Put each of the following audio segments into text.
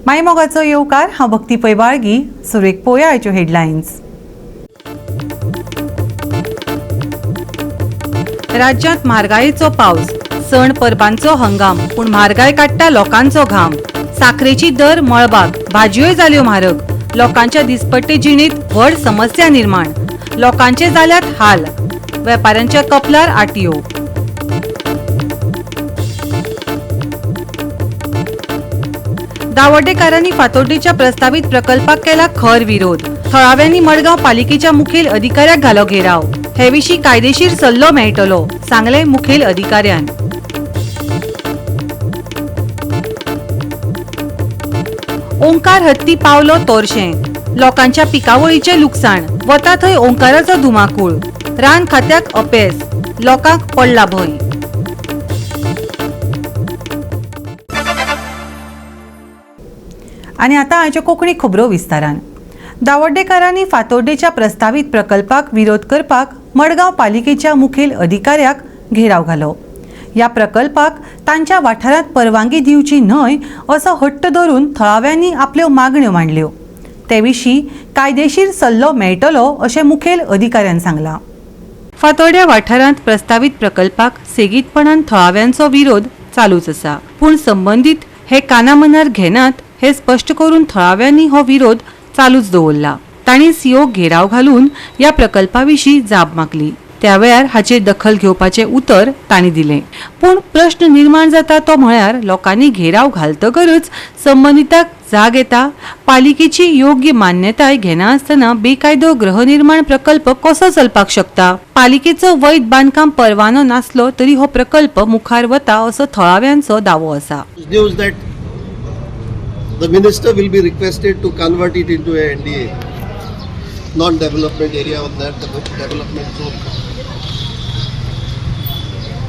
मायमोगाचो येवकार. हांव भक्ती पै बाळगी. सुरवेक पोया आयच्यो हेडलायन्स. राज्यांत म्हारगायेचो पावस, सण परबांचो हंगाम, पूण म्हारगाय काडटा लोकांचो घाम. साखरेची दर मळबाक, भाजयोय जाल्यो म्हारग. लोकांच्या दिसपट्टे जिणेंत व्हड समस्या निर्माण. लोकांचे जाल्यात हाल, वेपाऱ्यांच्या कपलार आटयो. दावड्डेकारांनी फातोड्डेच्या प्रस्तावीत प्रकल्पाक केला खर विरोध. थळाव्यांनी मडगांव पालिकेच्या मुखेल अधिकाऱ्याक घालो घेराव. हे विशीं कायदेशीर सल्लो मेळटलो, सांगलें मुखेल अधिकाऱ्यान. ओंकार हत्ती पावलो तोरशें. लोकांच्या पिकावळीचें लुकसाण. वता थंय ओंकाराचो धुमाकूळ. रान खात्याक अपेस, लोकांक पडला भंय. आनी आतां आयच्यो कोंकणी खबरो विस्तारान. दावड्डेकारांनी फातोड्डेच्या प्रस्तावीत प्रकल्पाक विरोध करपाक मडगांव पालिकेच्या मुखेल अधिकाऱ्याक घेराव घालो. ह्या प्रकल्पाक तांच्या वाठारांत परवानगी दिवची न्हय असो हट्ट धरून थळाव्यांनी आपल्यो मागण्यो मांडल्यो. ते विशीं कायदेशीर सल्लो मेळटलो अशें मुखेल अधिकाऱ्यान सांगलां. फातोड्ड्या वाठारांत प्रस्तावीत प्रकल्पाक सेगीतपणान थळाव्यांचो विरोध चालूच आसा, पूण संबंदीत हे कानामनार घेनात हे स्पश्ट करून थळाव्यांनी हो विरोध चालूच दवरला. तांणी सीओक घेराव घालून ह्या प्रकल्पा विशीं जाब मागली. त्या वेळार हाचेर दखल घेवपाचें उतर तांणी दिलें. पूण प्रश्न निर्माण जाता तो म्हळ्यार लोकांनी घेराव घालतकच संबंदिताक जाग येता? पालिकेची योग्य मान्यताय घेनासतना बेकायदो गृहनिर्माण प्रकल्प कसो चलपाक शकता? पालिकेचो वैध बांदकाम परवानो नासलो तरी हो प्रकल्प मुखार वता असो थळाव्यांचो दावो आसा. News that the minister will be requested to convert it into a NDA, non-development area of that development zone.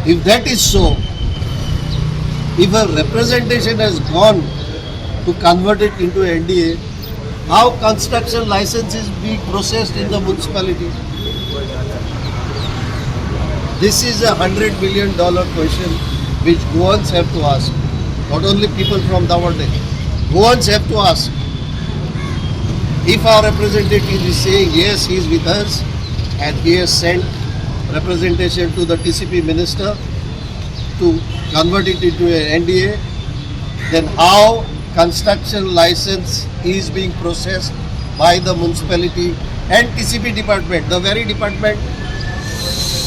If that is so, if a representation has gone to convert it into NDA, how construction license is being processed in the municipality? This is $100 million question which Goans have to ask. Not only people from Davorde. Goans have to ask. If our representative is saying yes, he is with us and he has sent representation to the TCP minister to convert it into an NDA, then how construction license is being processed by the municipality and TCP department, the very department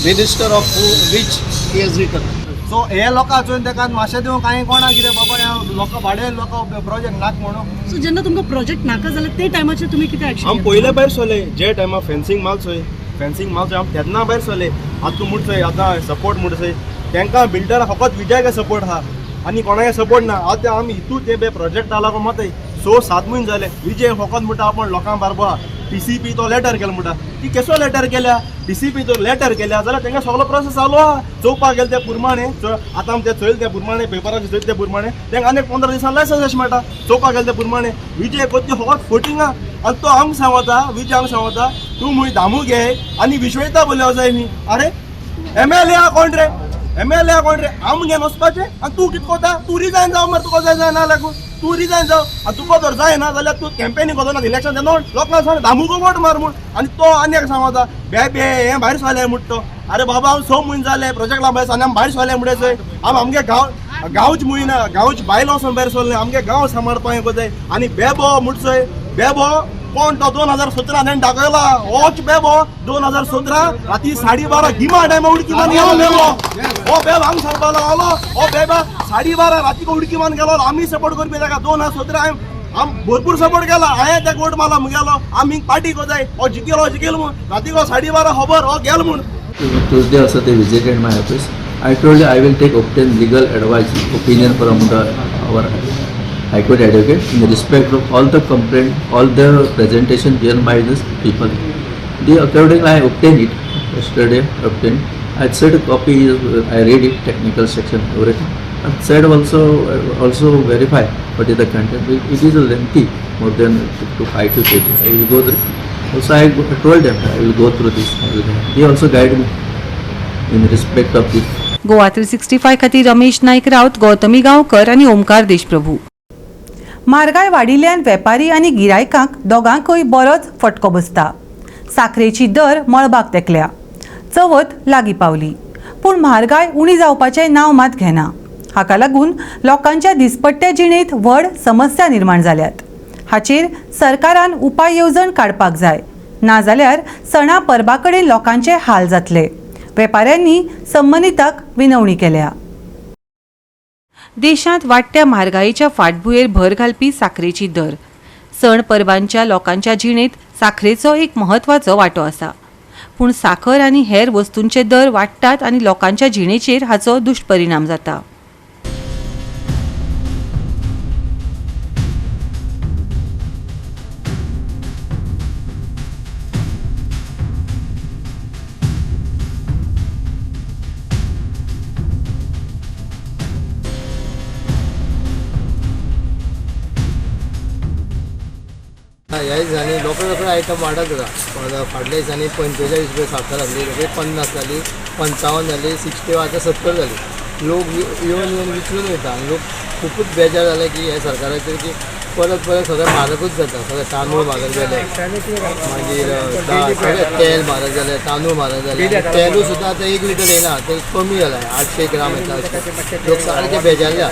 minister of who, which he has written. So हे लोकां चोवन तेका मातशें दिवंक कांय कोणा कितें बाबा ह्या लोकां भाडे लोकां प्रोजेक्ट नाक म्हणून. सो जेन्ना तुमकां प्रोजेक्ट नाका जाल्यार ते टायमाचेर तुमी कितें एक्शन? आम पयले भायर सरले जे टायमार फेन्सिंग माल चोय, फेन्सिंग माल चोय, आम तेन्ना भायर सरले. आतां तूं म्हणचोय आतां सपोर्ट म्हणचोय तांकां बिल्डरा फकत विजयाक सपोर्ट आहा आनी कोणाक सपोर्ट ना. आतां आमी हितू ते प्रोजेक्ट जाला को मत 6-7 म्हयने जाले. विजय फकत म्हणटा आपण लोकां बारबो आहा. टीसीपी तो लेटर केला म्हणटा. ती केसो लेटर केल्या? टीसीपी तो लेटर केल्या जाल्यार तांकां सगळो प्रोसेस चालू आहा. चोवपाक गेले त्या पुरमाणे, आतां आमी ते चोयले त्या पुरमाणे, पेपराचेर चोयले त्या पुरमाणे तांकां आनी 15 दिसां लायसन्स अशें मेळटा. चोवपाक गेले त्या पुरमाणे विजय कोत्ती फकत फोटिंग आहा. आनी तो आमकां सांगता, विजय आमकां सांगता, तूं मुय दामू घे आनी विश्वयता बोलले जाय न्ही. अरे एमएलए आहा कोण रे? एमएलए आहा कोण रे? आम घेवन वचपाचें आनी तूं कितें कोता? तूं रिजायन जाव मरे. तुका जाय जायना लागून तूं रिजायन जाव. आनी तुका जर जायना जाल्यार तूं कॅम्पेनींग करना इलेक्शन तेन्ना लोकांक सांग दामूको वोट मार म्हूण. आनी तो आनी एक सांगता बे बे हें भायर सरलें म्हूण तो. अरे बाबा, हांव 6 म्हयने जाले प्रोजेक्टा भायर आनी आमी भायर सरले म्हणटे आमी आमगे गांव गांवच म्हयना गांवच बायलो वचून भायर सरले. आमगे गांव सांबाळपाक हें कोताय. आनी बेबो म्हणचोय बेबो कोण तो? 2017 तेणें दाखयला होच बेबो. 2017 राती 12:30 गिमा टायमा उडकी मारून गेलो बेबो. हो बेब हांगा सांगपाक लागलो. हो बेबा 12:30 राती उडकी मारून गेलो. आमी सपोर्ट करपी ताका. 2017 आम भरपूर सपोर्ट केला. हांवें ताका वोट मारला मुगेलो. आमी पार्टी कोताय हो जिकेलो जिकेलो म्हूण. रातीको 12:30 खबर हो गेलो म्हूण. Tuesday also they visited my office. I told you I will take obtain legal advice, opinion from the our High Court advocate in respect of all the complaint, all the presentation given by these people. The accordingly I obtained it yesterday. Obtained. I said copy. I read it, technical section, everything. And said also verify what is the content. It is a lengthy, more than 2 to 5 to pages. I will go through. Also, I told them I will go through this. I will, he also guided me in respect of this. Goa 365 खातीर रमेश नाईक राऊत, गौतमी गांवकर आनी ओमकार देशप्रभू. म्हारगाय वाडिल्ल्यान वेपारी आनी गिरायकांक दोगांकूय बरोच फटको बसता. साखरेची दर मळबाक तेकल्या, चवथ लागीं पावली पूण म्हारगाय उणी जावपाचें नांव मात घेना. हाका लागून लोकांच्या दिसपट्ट्या जिणेंत व्हड समस्या निर्माण जाल्यात. हाचेर सरकारान उपाय येवजण काडपाक जाय, नाजाल्यार सणा परबा कडेन लोकांचे हाल जातले. वेपाऱ्यांनी संबंदिताक विनवणी केल्या. देशांत वाडट्या म्हारगायेच्या फाटभुंयेर भर घालपी साखरेची दर सण परबांच्या लोकांच्या जिणेंत साखरेचो एक म्हत्वाचो वांटो आसा. पूण साखर आनी हेर वस्तूंचे दर वाडटात आनी लोकांच्या जिणेचेर हाचो दुश्परिणाम जाता. ह्या दिसांनी रोकडे रोकडे आयटम वाडत आसा. फाटल्या दिसांनी 45 रुपया साखर आसली, रोखडी 50 जाली, 55 जाली, 60, आतां 70 जाली. लोक येवन येवन विचरून वयता आनी लोक खुबूच बेजार जाले की हे सरकाराचेर की परत परत सगळें म्हारगूच जाता. सगळें तांदूळ म्हारग जाले, मागीर सगळें तेल म्हारग जालें, तांदूळ म्हारग जाले. तेलूय सुद्दां आतां 1 लिटर येना, तें कमी जालां, 800 ग्राम येता. लोक सारके बेजारल्या.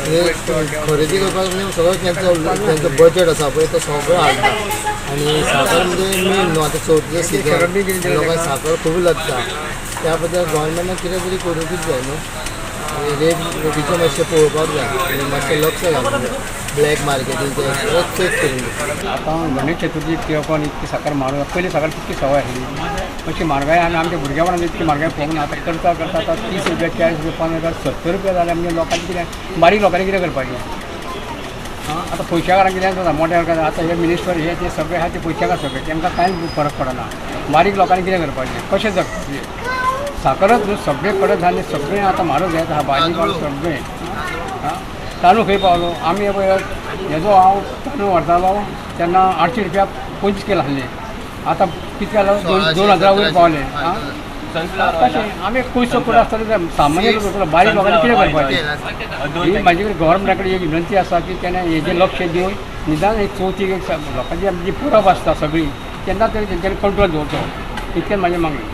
खरेदी करपाक सगळो तेंचो बजट आसा पळय तो सगळो हाडटा. आनी साखर म्हणजे मेन न्हू, आतां चवथीचो सिजन, लोकांक साखर खूब लागता. त्या बद्दल गव्हर्मेंटान कितें तरी करूंकूच जाय न्हू. आनी रेटीचें मातशें पळोवपाक जाय आनी मातशें लक्ष घालूंक जाय. ब्लॅक मार्केटींग तें सगळें चॅक करूंक जाय. आतां गणेश चतुर्थी लोकांक इतकी साखर म्हारग, पयलीं साखर कितकी सवाय आसली, मातशी म्हारगाय आनी आमच्या भुरग्यापणान इतकी म्हारगाय पळोवंक ना. आतां करता करता आतां 30 रुपया, 40 रुपया, 50 रुपया, 70 रुपया जाले. म्हणजे लोकांनी कितें, बारीक लोकांनी कितें करपाचें? आं, आतां पयशाकारांक कितें जाता, मोट्या लोकांक आतां हे मिनिस्टर हे ते सगळे आहा ते पयशाकार सगळे, तांकां कांय फरक पडना. बारीक लोकांनी कितें करपाचें, कशें जगपाचें? साखरच न्हू, सगळे कडक धान्य सगळें आतां म्हारग जायत आहा, भाजी पालो सगळें. आं, तांदूळ खंय पावलो? आमी पळय हेजो हांव तांदूळ व्हरतालो तेन्ना 800 रुपया 25 किलो आसले, आतां कितले जालो? 2000 वयर पावले. आं, कशें आमी पयसो करून आसतले सामान्य लोक, बारीक लोकांनी कितें करपाचें? ही म्हाजे कडेन गव्हर्मेंटा कडेन एक विनंती आसा की तेणें हेजें लक्ष दिवन निदान एक चवथीक एक लोकांची आमची परब आसता सगळी, तेन्ना तरी तेंच्यांनी कंट्रोल दवरचो, इतकें म्हाजें मागणें.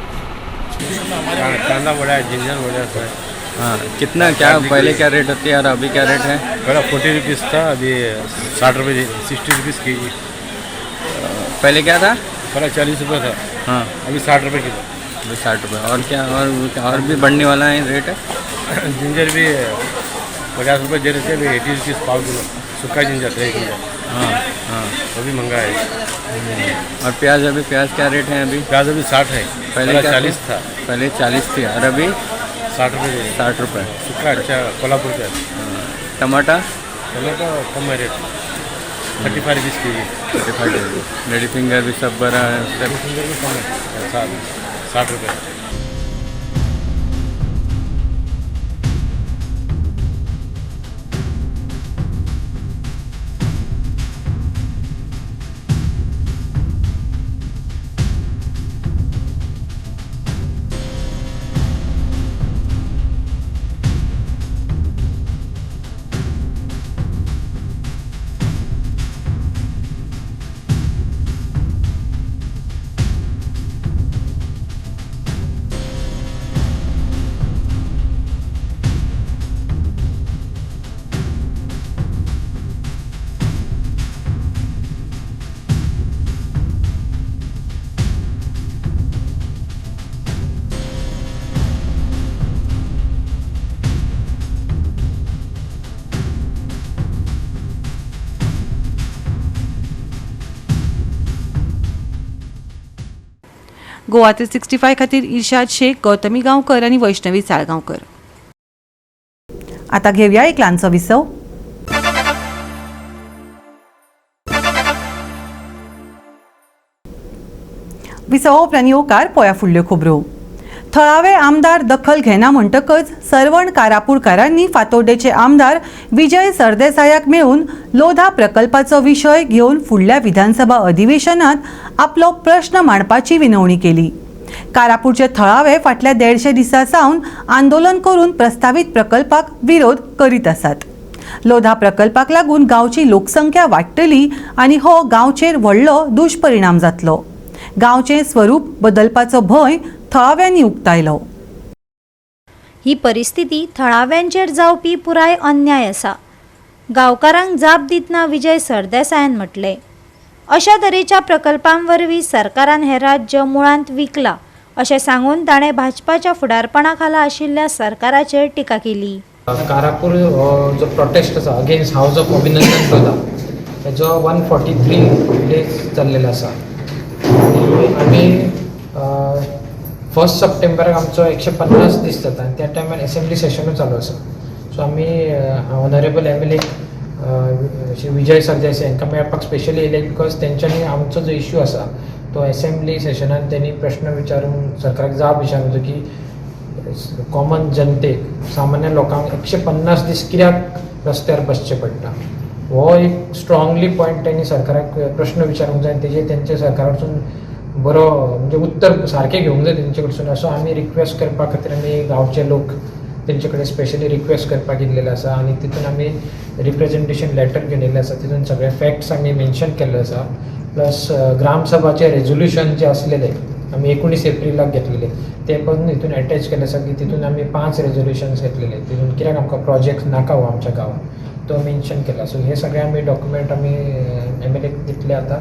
कांदा बढ़ा है, जिंजर बढ़ा है। हाँ, कितना क्या पहले क्या रेट होती है और अभी क्या रेट है? पहले 40 रुपीज़ था, अभी 60 रुपये, 60 रुपीज़ के जी। पहले क्या था? पहले 40 रुपये था। हाँ, अभी 60 रुपये किलो। अभी 60 रुपये। और क्या और भी बढ़ने वाला है रेट? जिंजर भी 50 रुपये दे रहे थे, अभी 80 रुपीज़ पाव किलो। सूखा जिंजर, ड्राई जिंजर। हाँ हाँ, वो भी महंगा है। और प्याज, अभी प्याज क्या रेट है अभी? प्याज अभी 60 है, पहले 40 था। पहले 40 थी और अभी 60 रुपये। 60 रुपये। सूखा अच्छा कोल्हापुर का। टमाटा? टमाटा कम है रेट, 35 रुपीज़ के जी। 35। लेडी फिंगर भी सब बड़ा है। लेडी फिंगर भी कम है, 60 रुपये। गोवा 365 खातीर इर्शाद शेख, गौतमी गांवकर आनी वैष्णवी साळगांवकर. आता घेऊया एक ल्हानसो विसव. विसवा उपरांत येवकार पोया फुडल्यो खबरो. थळावे आमदार दखल घेना म्हणटकच सरवण कारापूरकारांनी फातोड्डेचे आमदार विजय सरदेसायाक मेळून लोधा प्रकल्पाचो विशय घेवन फुडल्या विधानसभा अधिवेशनात आपलो प्रश्न मांडपाची विनवणी केली. कारापूरचे थळावे फाटल्या 150 दिसां सावन आंदोलन करून प्रस्तावीत प्रकल्पाक विरोध करीत आसात. लोधा प्रकल्पाक लागून गांवची लोकसंख्या वाडटली आनी हो गांवचेर व्हडलो दुश्परिणाम जातलो. गांवचें स्वरूप बदलपाचो भंय थळाव्यांनी उक्तायलो. ही परिस्थिती थळाव्यांचेर जावपी पुराय अन्याय आसा. गांवकारांक जाप दितना विजय सरदेसायान म्हटलें, अशा तरेच्या प्रकल्पां वरवीं सरकारान हें राज्य मुळांत विकलां अशें सांगून ताणें भाजपाच्या फुडारपणा खाला आशिल्ल्या सरकाराचेर टिका केली. कारापूर हो जो प्रोटेस्ट आसा against house of Abhinandan Lodha हेजो 143 डेज चल्लेलो आसा आनी आमी 1 सप्टेंबराक आमचो 150 दीस जाता आनी त्या टायमार एसेंब्ली सेशनूय चालू आसा. सो आमी ऑनरेबल एम.एल.ए. श्री विजय सरदेसाय हांकां मेळपाक स्पेशली येयले because तेंच्यांनी आमचो जो इश्यू आसा तो एसेंब्ली सेशनान तेणी प्रश्न विचारून सरकाराक जाप विचारून की कॉमन जनतेक, सामान्य लोकांक 150 दीस कित्याक रस्त्यार बसचें पडटा, हो एक स्ट्रांगली पॉयंट तेणी सरकाराक प्रश्न विचारूंक जाय आनी तेजेर तेंच्या सरकारा कडसून बरो म्हणजे उत्तर सारकें घेवंक जाय तेंचे कडसून, असो आमी रिक्वेस्ट करपा खातीर आमी गांवचे लोक तेंचे कडेन स्पेशली रिक्वेस्ट करपाक येयल्लेले आसा. आनी तितून आमी रिप्रेजेंटेशन लेटर घेवन येयल्ले आसा, तितून सगळे फॅक्ट्स आमी मेन्शन केल्ले आसा, प्लस ग्रामसभाचे रेजोल्युशन जे आसलेले आमी 19 एप्रिलाक घेतलेले ते पण हितून एटॅच केल्ले आसा की तितून आमी 5 रेजोल्युशन्स घेतलेले, तितून कित्याक आमकां प्रोजेक्ट नाका हो आमच्या गांवांत तो मेन्शन केला. सो हे सगळे आमी डॉक्युमेंट आमी एम.एल.एक दितले, आतां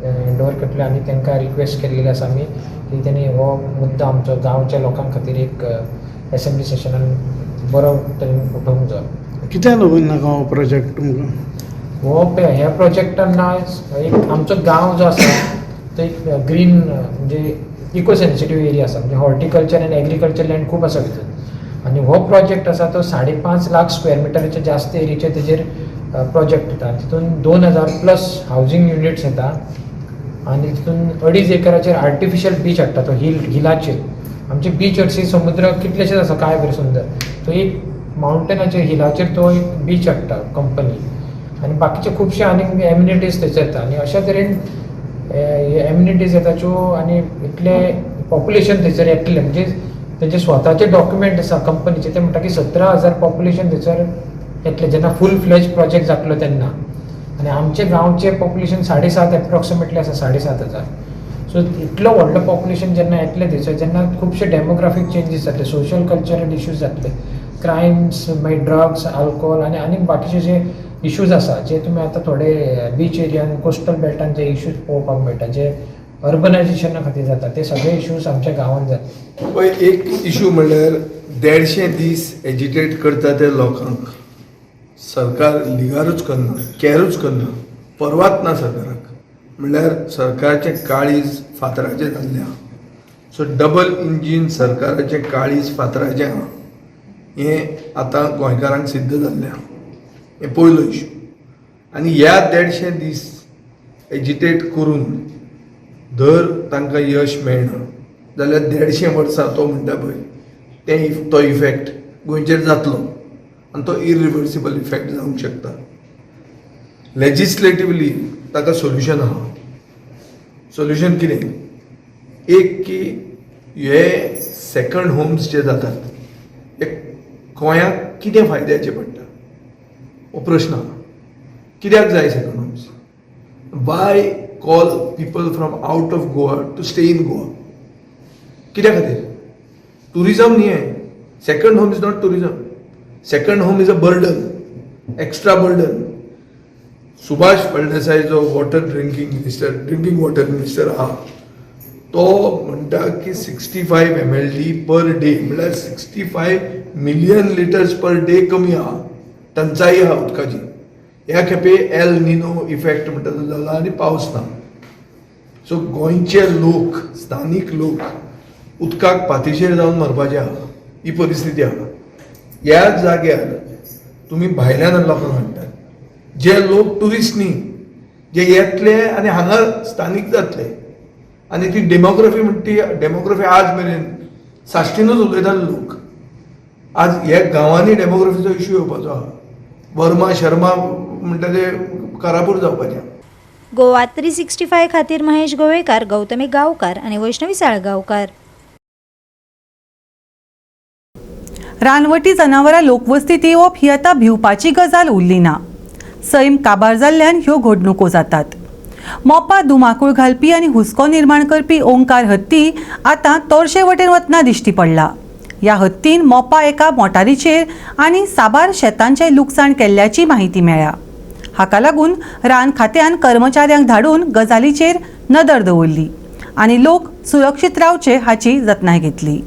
हँड ओवर करतले आनी तांकां रिक्वेस्ट केल्लेली आसा आमी की तेणी हो मुद्दो आमचो गांवच्या लोकां खातीर एक एसेंब्ली सेशनान बरो तरेन उठोवंक जाय. कित्याक लागून नाका हो प्रोजेक्ट तुमकां? हो ह्या प्रोजेक्टान ना एक आमचो गांव जो आसा तो एक ग्रीन म्हणजे इको सेन्सिटीव एरिया आसा, म्हणजे हॉर्टिकल्चर आनी एग्रीकल्चर लँड खूब आसा भितर आनी हो प्रोजेक्ट आसा तो 5.5 लाख स्क्वेअर मिटराच्या जास्त एरियाचेर तेजेर प्रोजेक्ट येता. तितून 2000 प्लस हावजींग युनिट्स येता आनी तितून 2.5 एकराचेर आर्टिफिशियल बीच हाडटा तो हिलाचेर. आमचे बीच हरशी समुद्र कितलेशेच आसा, काय बरें सुंदर, तो एक मावंटनाचेर हिलाचेर तो एक बीच हाडटा कंपनी आनी बाकीचे खुबशे आनीक एम्युनिटीज थंयसर येता आनी अशा तरेन एम्युनिटीज येता ज्यो आनी इतले पॉप्युलेशन थंयसर येतलें, म्हणजे तेंचे स्वताचे डॉक्युमेंट आसा कंपनीचे, ते म्हणटा की 17,000 पॉप्युलेशन थंयसर येतलें जेन्ना फूल फ्लॅज प्रोजेक्ट जातलो तेन्ना. आनी आमचे गांवचे पॉप्युलेशन 7.5 एप्रॉक्सिमेटली आसा, 7,500. सो इतलो व्हडलो पॉप्युलेशन जेन्ना येतलें थंयसर जेन्ना खुबशे डेमोग्राफीक चेंजीस जातले, सोशल कल्चरल इश्यूज जातले, क्रायम्स, मागीर ड्रग्स, आल्कोहोल आनी आनीक बाकीचे जे इश्यूज आसा जे तुमी आतां थोडे बीच एरियान कोस्टल बेल्टान जे इश्यूज पळोवपाक मेळटा जे अर्बनायझेशना खातीर जाता ते सगळे इश्यूज आमच्या गांवांत जाता. पळय, एक इशू म्हणल्यार 150 दीस एजिटेट करता ते लोकांक सरकार लिगारूच करना, कॅरूच करना, परवाच ना सरकाराक. म्हणल्यार सरकारचें काळीज फातराचें जाल्लें आहा. सो डबल इंजीन सरकाराचें काळीज फातराचें आहा हें आतां गोंयकारांक सिद्ध जाल्लें आहा. हें पयलो इशू. आनी ह्या 150 दीस एजिटेट करून जर तांकां यश मेळना जाल्यार 150 वर्सां तो म्हणटा पळय तें तो इफेक्ट गोंयचेर जातलो आनी तो इरिवर्सिबल इफेक्ट जावंक शकता. लेजिस्लेटिवली ताका सोल्युशन आहा. सोल्युशन कितें? एक की हे सेकंड होम्स जे जातात ते गोंयाक कितें फायद्याचे पडटा हो प्रश्न आहा. कित्याक जाय second homes? Why call people from out of Goa to stay in Goa? कित्या खातीर? टुरिजम न्ही हें. Second home is not tourism. Second home is a burden, extra burden. Subhash Phaldesai जो water drinking minister, drinking water minister आहा तो म्हणटा की 65 MLD per day, म्हणल्यार 65 million litres per day कमी आहा, टंचाई आहा उदकाची. ह्या खेपे एल निनो इफेक्ट म्हणटा तो जाला आनी पावस ना. सो गोंयचे लोक, स्थानीक लोक उदकाक पातिशेर जावन मरपाचे आहा, ही परिस्थिती आहा. ह्या जाग्यार तुमी भायल्यान लोकांक हाडटात जे लोक ट्युरिस्ट न्ही, जे येतले आनी हांगा स्थानीक जातले आनी ती डेमोग्राफी म्हणटा ती डेमोग्राफी आज मेरेन साश्टीनूच उलयताले लोक. आज ह्या गांवांनी डेमोग्राफीचो इश्यू येवपाचो आहा. वर्मा शर्मा म्हणटा ते कारापूर जावपाचे. गोवा 365 खातीर महेश गोवेकार, गौतमी गांवकार आनी वैष्णवी साळगांवकार. रानवटी जनावरां लोकवस्तीत येवप ही आतां भिवपाची गजाल उरली ना. सैम काबार जाल्ल्यान ह्यो घडणुको जातात. मोपा धुमाकूळ घालपी आनी हुस्को निर्माण करपी ओंकार हत्ती आतां तोरशे वटेन वतना दिश्टी पडला. ह्या हत्तीन मोपा एका मोटारीचेर आनी साबार शेतांचें लुकसाण केल्ल्याची माहिती मेळ्ळ्या. हाका लागून रान खात्यान कर्मचाऱ्यांक धाडून गजालीचेर नदर दवरली आनी लोक सुरक्षीत रावचे हाची जतनाय घेतली.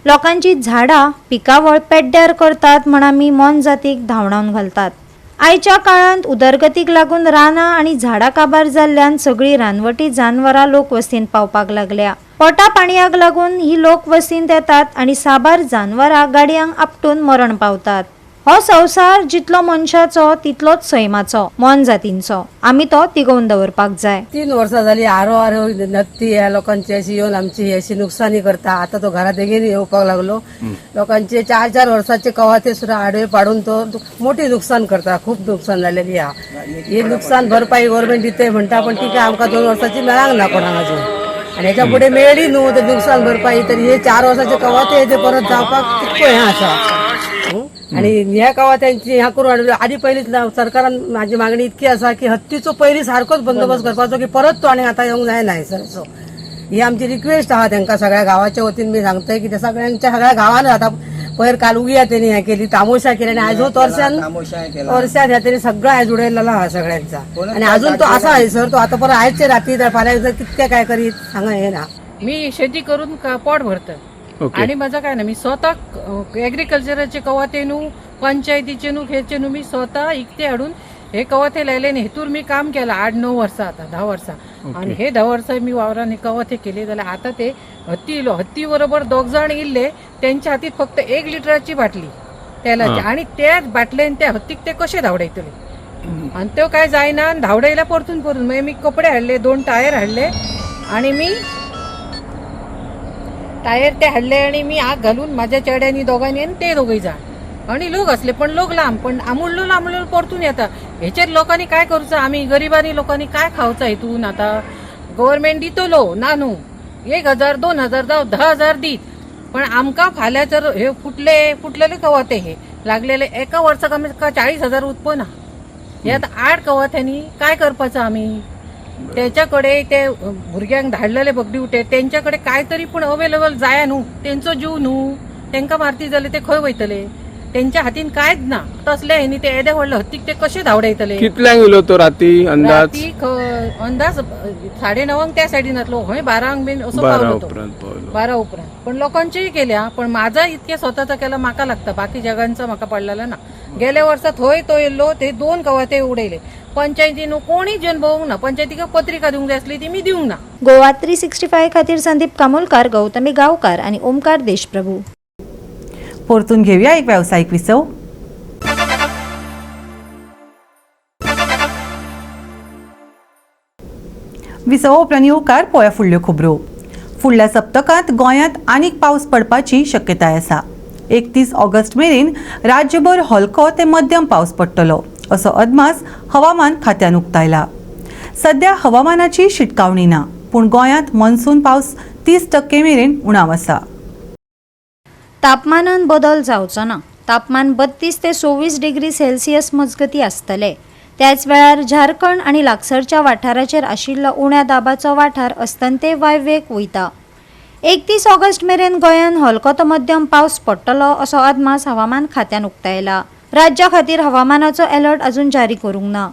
लोकांची झाडां पिकावळ पेड्ड्यार करतात म्हण आमी मोनजातीक धांवडावन घालतात. आयच्या काळांत उदरगतीक लागून रानां आनी झाडां काबार जाल्ल्यान सगळीं रानवटी जानवरां लोकवस्तींत पावपाक लागल्या. पोटा पाणयाक लागून ही लोकवस्तींत येतात आनी साबार जानवरां गाडयांक आपटून मरण पावतात. हो संवसार जितलो मनशाचो तितलोच सैमाचो, मोनजातींचो. आमी तो तिगोवन दवरपाक जाय. 3 वर्सां जाली आरो आरो नत्ती ह्या लोकांची अशी येवन आमची अशी नुकसानी करता. आता तो घरा देगेन येवपाक लागलो. लोकांचे 4-4 वर्साचे कवाथे सुद्धा आडवे पाडून तो मोठी नुकसान करता. खूप नुकसान झालेली हा. हे नुकसान भरपाई गव्हर्मेंट दिते म्हणटा, पण ती काय आमकां 2 वर्साची मेळांक ना कोणाक अजून. आनी हेच्या फुडें मेळ्ळी न्हू तर नुकसान भरपाई, तरी हे 4 वर्साचे कवाथे ते परत जावपाक तितको हें आसा. आणि ह्या कवाथ्यांची ह्या करून आदी पयलींच सरकारान माझी मागणी इतकी आसा की हत्तीचो पयलीं सारकोच बंदोबस्त करपाचो की परत तो आनी आतां येवंक जायना हयसर. ही आमची रिक्वेस्ट आहा तांकां सगळ्या गावाच्या वतीन मी सांगतय की ते सगळ्यांच्या सगळ्या गावान आतां पयर काल उगया तेणी हें केली, तामोशा केली आनी आयज हो तोरश्यान तोरश्यान ह्या तेणी सगळं आयज उडयलेलो आहा सगळ्यांचा. आनी अजून तो आसा हयसर, तो आतां परत आयचे राती फाल्यां कितके काय करीत सांगा हे ना. मी शेती करून पोट भरत आणि माझं काय ना, मी स्वतः एग्रीकल्चराचे कवाथे न्हू, पंचायतीचे न्हू, हेचे न्हू, मी स्वतः इकते हाडून हे कवाथे लायले. आनी हेतूर मी काम केलं 8-9 वर्सां, आतां 10 वर्सां. आनी हे 10 वर्सां मी वावरान हे कवाथे केले. जाल्यार आतां ते हत्ती इलो, हत्ती बरोबर 2 जाण इल्ले, तेंच्या हातीत फक्त 1 लिटराची बाटली तेलाची, आणि त्या बाटलेन त्या हत्तीक ते कशे धांवडायतले. आनी त्यो काय जायना आनी धांवडायला परतून परतून. मागीर मी कपडे हाडले, 2 टायर हाडले आणि मी टायर ते हाडले आणि मी आग घालून माझ्या चेड्यांनी दोगांनी आनी ते दोगूय जाण. आणि लोक असले पण लोक लांब, पण आमुडलो आमुडलो परतून येता. हेचेर लोकांनी काय करूचं, आमी गरिबांनी लोकांनी काय खावचं हितून. आतां गव्हर्मेंट दितलो ना न्हू, 1000 2000 जावं 10,000 दीत, पण आमकां फाल्यां जर हे फुटले फुटलेले कवाथे हे लागलेले एका वर्साक आमी 40,000 उत्पन्न. हे आतां 8 कवाथ्यांनी काय करपाचो आमी. त्याच्याकडे ते भुरग्यांक धाडलेले बघ ड्युटे, तेंच्याकडे काय तरी पूण अवेलेबल जाया न्हू, तेंचो जीव न्हू, तेंकां मारती जाल्यार ते खंय वयतले, तेंच्या हातीन कांयच ना. तसले हेनी ते येदे व्हडले हत्तीक ते कशे धांवडायतले. कितल्यांक येयलो तो राती अंदाज? राती अंदाज 9:30 त्या सायडीन आसलो, खंय 12 बीन असो पावलो तो. 12 उपरांत. पण लोकांचेय केल्या, पण माझा इतके स्वतःचा केला म्हाका लागता, बाकी जगांचा म्हाका पडलेला ना. गेल्या वर्सा थंय तो येयल्लो, ते 2 कवाथे उडयले. पंचायतीन कोणी जन बघूंक ना, पंचायतीक पत्रिका दिवंक जाय आसली ती मी दिवंक ना. गोवा 365 खातीर संदीप कामोलकार, गौतमी गांवकार आनी ओमकार देशप्रभू. परतून घेऊया एक व्यावसायिक विसव. विसवा उपरांत येवकार पळोवया फुडल्यो खबरो. फुडल्या सप्तकांत गोंयांत आनीक पावस पडपाची शक्यताय आसा. 31 ऑगस्ट मेरेन राज्यभर हलको ते मध्यम पावस पडटलो असो अदमास हवामान खात्यान उक्तायला. सध्या हवामानाची शिटकावणी ना, पूण गोंयांत मॉन्सून पावस 30% मेरेन उणाव आसा. तापमानान बदल जावचो ना. तापमान 32 ते 26 डिग्री सेल्सियस मजगती आसतले. त्याच वेळार झारखंड आनी लागसरच्या वाठाराचेर आशिल्लो उण्या दाबाचो वाठार अस्तंते वायव्येक वयता. 31 ऑगस्ट मेरेन गोंयांत हलको तो मध्यम पावस पडटलो असो अदमास हवामान खात्यान उक्तायला. राज्या खातीर हवामानाचो अलर्ट अजून जारी करूंक ना.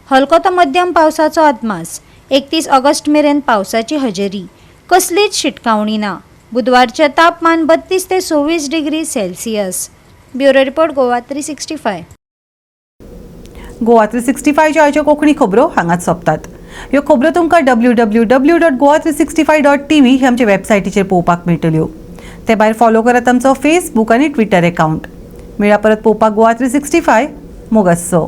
हलको तो मध्यम पावसाचो अदमास. 31 ऑगस्ट मेरेन पावसाची हजेरी, कसलीच शिटकावणी ना. बुधवारचें तापमान 32 ते 26 degree Celsius. Bureau report, Goa 365. Goa 365 आयच्यो कोंकणी खबरो हांगाच सोंपतात. ह्यो खबरो तुमकां www.goa365.tv ही आमच्या वेबसायटीचेर पळोवपाक मेळटल्यो. ते भायर फॉलो करात आमचो फेसबूक आनी ट्विटर एकावंट. मेळ्या परत पळोवपाक गोवा 365. मोग आसचो.